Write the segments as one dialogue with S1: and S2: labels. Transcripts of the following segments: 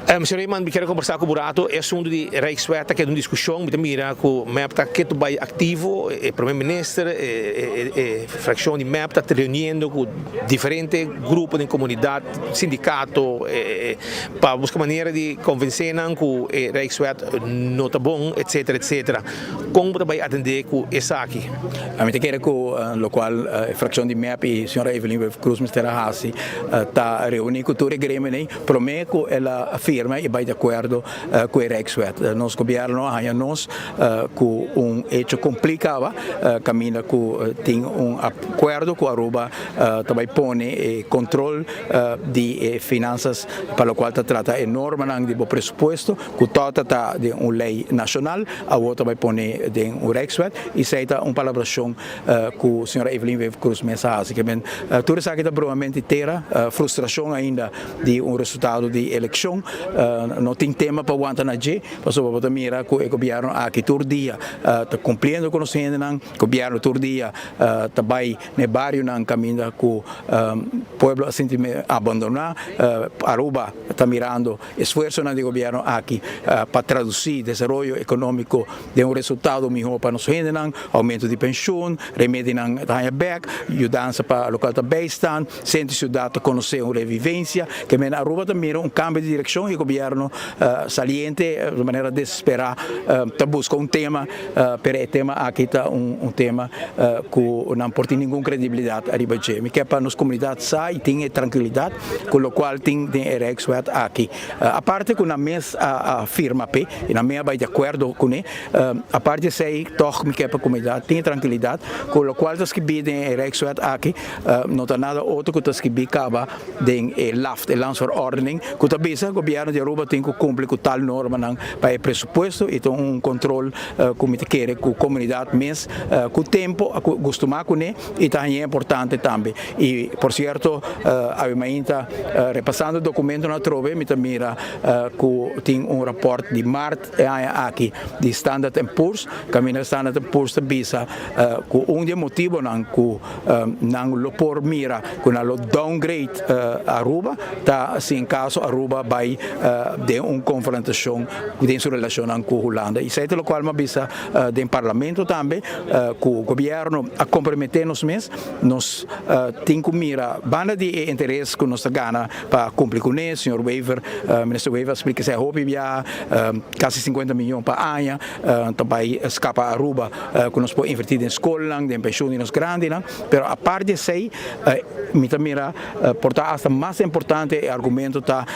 S1: Señor Eman, mi kier combersa cu bo rato. E asunto di Rijkswet ta keda un discusion. Mi ta mira cu MEP ta keto bay activo. E Prome Minister, e fraccion di MEP ta reuniendo cu diferente grupo den comunidad, sindicato, pa busca manera di convence nan cu e Rijkswet no ta bon, etcetera, etcetera. Con bo ta bay atende cu esaki?
S2: Ami ta kere cu locual e fraccion di MEP y señora Evelyn Wever-Croes mester a haci ta reuni cu tur e gremionan prome cu el a firma y bay di acuerdo cu e Rijkswet. Nos gobierno a haya nos cu un hecho cumpli caba caminda cu tin un acuerdo cu Aruba ta bay pone e control di e finanzas pa locual ta trata e normanan di bo presupuesto cu tota ta den un ley nacional, awor ta bay pone den un Rijkswet y esey ta un palabracion cu señora Evelyn Wever-Croes mes a haci. Kimen tur esaki ta bromamento di tera, frustracion ainda di un resultado di eleccion. No tin tema pa wanta na dje, pasobra bo ta mira cu e gobierno aki tur dia ta cumpliendo cu nos hendenan, gobierno tur dia ta bay na e barionan caminda cu pueblo a sinti abandona. Aruba ta mirando esfuerzonan di gobierno aki pa traduci desaroyo economico den un resultado miho pa nos hendenan, aumento di pensioen, remedinan ta haña bek, yudansa pa local ta bijstand, centro di ciudad ta conoce un revivencia, ke men Aruba ta mira un cambio di direccion y gobierno saliente di manera desespera ta busca un tema, pero e tema aki ta un tema cu nan por tin ningun credibilidad ariba dje. Mi ke pa nos comunidad sa y tin e tranquilidad cu locual tin den e Rijkswet aki. Aparte cu nan mes a firma p'e y nan mes a bay di acuerdo cune, aparte di esey tog mi ke pa comunidad tin e trankilidad cu locual ta skibi den e Rijkswet aki no ta nada otro cu ta skibi caba den e LAFT, e Landsverordening, cu ta bisa gobierno di Aruba tin cu cumpli cu tal normanan pa e presupuesto y ta un control cu mi ta kere cu comunidad mes cu tempo a gustuma cune y ta haña importante tambe. Y por cierto awe mainta repasando documentonan atrobe mi ta mira cu tin un rapport di maart e aña aki di Standard and Poor's caminda Standard and Poor's ta bisa cu un di e motibonan cu nan lo por mira cu nan lo downgrade Aruba ta si en caso Aruba bay den un confrontacion den su relacionnan cu Hulanda. Y esey ta locual mi a bisa den parlamento tambe cu gobierno a compromete nos mes. Nos tin cu mira banda di e interes cu nos ta gana pa cumpli cune, señor Wever, Minister Wever a splica esey hopi bia, casi 50 miyon pa aña ta bay scapa Aruba cu nos por inverti den scolnan, den pensioen di nos grandinan, pero apart di esey mi ta mira por ta hasta mas importante e argumento ta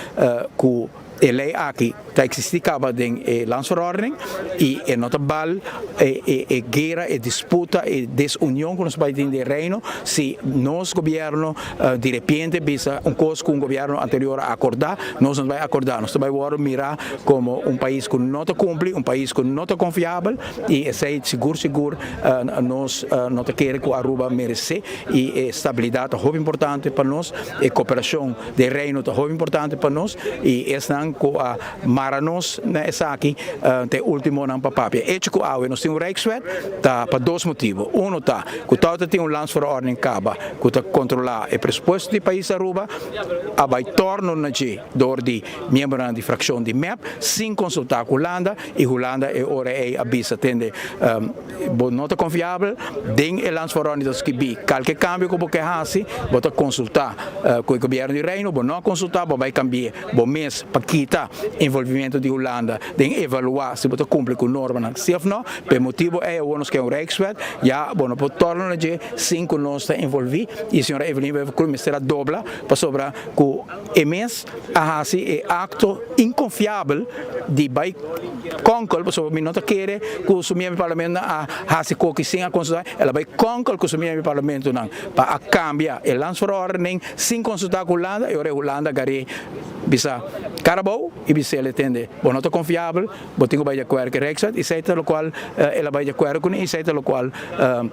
S2: cu E ley aki ta existi caba den e landsverordening y e no ta bal e guera, e disputa, e desunion cu nos bay tin den Reino si nos gobierno di repente bisa un cos cu un gobierno anterior a acorda, nos no ta bay acorda, nos ta bay wordo mira como un pais cu no ta cumpli, un pais cu no ta confiabel y esey sigur sigur nos no ta kere cu Aruba merece y e stabilidad ta hopi importante pa nos, e cooperacion. Den Reino ta hopi importante pa nos y esnan cu a mara nos na esaki ta e ultimonan pa papia. Hecho cu awe nos tin un Rijkswet ta pa dos motibo. Uno ta cu tawata tin un Landsverordening caba cu ta controla e presupuesto di pais Aruba a bay torno na dje door di miembronan di fraccion di mep sin consulta cu Hulanda y Hulanda e ora ey a bisa tende Bo no ta konfiabel den e landsverordening ta skibí. Kalke kambio ku bo ke hasi, bo ta konsultá ku e gobièrnu di Reino. Bo no a konsultá, bo bai kambi'é bo mes pa kita envolvimentu di Hulanda den evaluá si bo ta kumpli ku normanan sí òf no. Pa e motibu ei awor nos ke un Rijkswet, ya bo no por torna na dje sin ku nos ta envolví. I señora Evelyn Wever-Croes mester a dobla pasobra ku e mes a hasi e akto inkonfiabel di bai konkel, pasobra mi no ta kere ku su miembro di parlamentonan a hasi koki sin a konsultá, el a bai konkel ku su miembro di parlamentonan pa a kambia e landsverordening sin konsultá ku Hulanda, i ora e Hulanda gar'é bisa kara abou i bis'el tende bo no ta konfiabel, Bo tin ku bai di akuerdo ku e Rijkswet i esei ta lokual el a bai di akuerdo kuné i esei ta lokual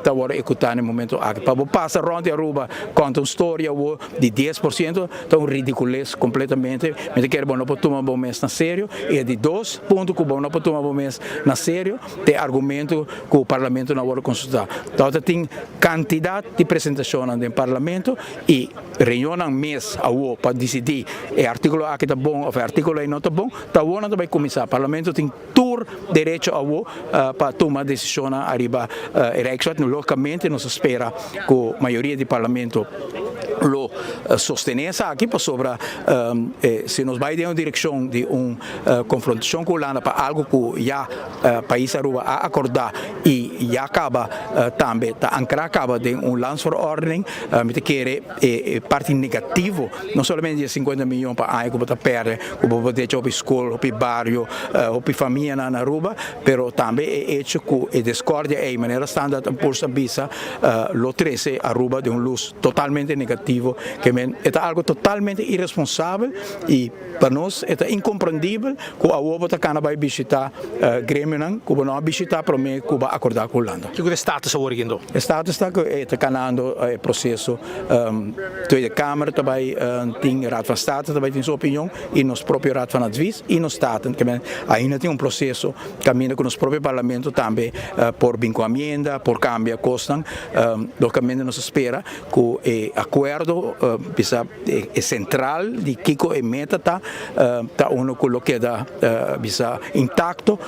S2: ta wòrdu ehekutá na e momento aki. Pa bo pasa rònt di Aruba konta un storia awor di 10% ta un ridikules kompletamente. Mi ta kere bo no por tuma bo mes na serio. I e di dos punto ku bo no por tuma bo mes na serio ta e argumento ku parlamento no a wòrdu konsultá. Tabata tin kantidat di presentashonnan den parlamento i reunionnan mes awor pa disidí e artíkulo. aki ta bon of e articulo ey no ta bon, ta awor nan ta bay cuminsa. Parlamento tin tur derecho awor pa tuma decisionnan ariba e Rijkswet. Logicamente nos ta spera cu mayoria di Parlamento lo sostene esaki pasobra si nos bay den un direccion di un confrontacion cu Hulanda pa algo cu ya pais Aruba a acorda y ya caba tambe ta ancra caba den un landsverordening, mi ta kere e parti negativo no solamente di e 50 miyon pa aña cu bo ta perde cu bo por decha hopi scol, hopi bario, hopi famianan na Aruba, pero tambe e hecho cu e discordia ey manera Standard and Poor's a bisa lo trece Aruba den un luz totalmente negativo ke men e ta algo totalmente irresponsabel y pa nos e ta incomprendibel cu awor bo ta cana bay bishita gremionan cu bo no a bishita prome cu bo a acorda cu Hulanda.
S1: Kico ta e status awor aki anto?
S2: E status ta cu e ta canando e proceso. Tweede Kamer ta bay tin, Raad van State ta bay tin su opinion y nos propio Raad van Advies y nos Staten. Ke men ainda tin un proceso caminda cu nos propio Parlamento tambe por bin cu amienda, por cambia cosnan. Logicamente nos ta spera cu e acuerdo bisa e central di kico e meta ta, ta uno cu lo keda bisa intacto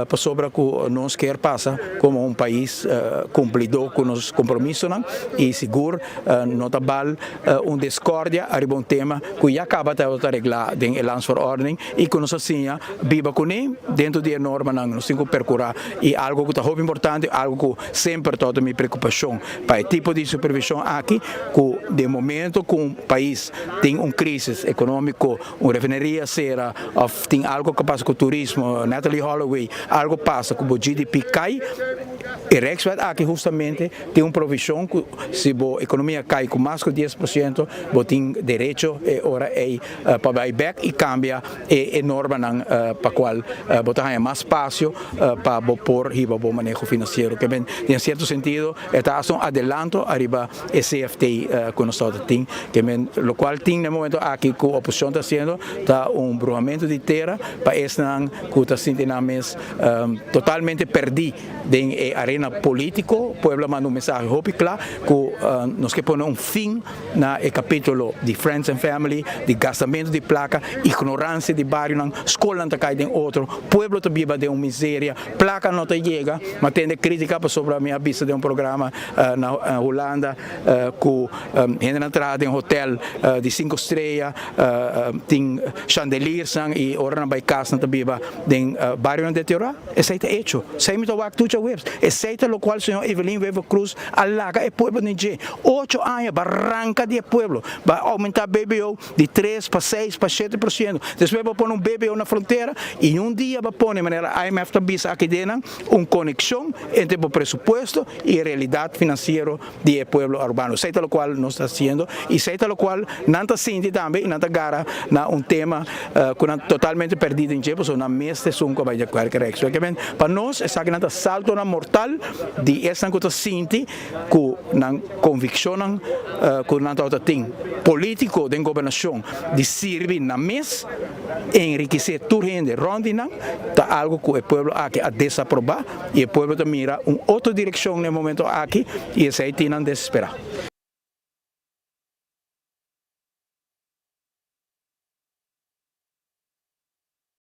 S2: pasobra cu nos kier pasa como un pais cumplidor cu nos compromisonan y sigur no ta bal un discordia ariba un tema cu ya caba ta regla den e landsverordening y cu nos a siña biba cune dentro di e normanan. Nos tin cu percura y algo cu ta hopi importante, algo cu semper ta mi preocupacion pa e tipo di supervision aki, cu den momento cu un pais tin un crisis economico, un refineria cera of tin algo cu pasa cu turismo, Natalie Holloway, algo pasa cu bo GDP cay, e Rijkswet aki hustamente tin un provision cu si bo economia cay cu mas cu 10% bo tin derecho e ora ey pa bay bek y cambia e normanan pa cual bo ta haya mas spacio pa bo por hiba bo maneho financiero. Ke men den cierto sentido e ta hasta un adelanto ariba e CFT cu nos tabata tin. Ke men locual tin na e momento aki cu oposicion ta haciendo ta un bruhamento di tera pa esnan cu ta sinti nan mes totalmente perdi den e arena politico. Pueblo a manda un mensahe hopi cla cu nos ke pone un fin na e capitulo di friends and family, di gastamento di placa, ignorancia di barionan, scolnan ta cay den otro, pueblo ta biba den un miseria, placa no ta yega. Mi a tende critica pasobra mi a bisa den un programa na Hulanda cu hendenan traha den hotel di cinco strea, tin chandeliersnan y ora nan bay cas nan ta biba den barionan deteriora. Esey ta hecho. Esey mi ta wak tucha webs. Esey ta locual señor Evelyn Wever Croes a laga e pueblo den dje. Ocho aña ba ranca di e pueblo. Ba aumenta BBO di tres pa seis pa 7%. Despues ba pone un BBO na frontera y un dia ba pone, manera IMF ta bisa aki den nan, un conexion entre bo presupuesto y e realidad financiero di e pueblo Arubano. Esey ta locual nos ta haciendo y esey ta locual nan ta sinti tambe y nan ta gara na un tema cu nan totalmente perdi den dje pasobra nan mes ta esun cu a bay di acuerdo cu e Rijkswet. Pa nos esakinan ta saltonan mortal di esnan cu ta sinti cu nan conviccionnan cu nan tabata tin politico den gobernacion di sirbi nan mes, enriquece tur hende rond di nan, ta algo cu e pueblo aki a desaproba y e pueblo ta mira un otro direccion na e momento aki y esey tin nan desespera.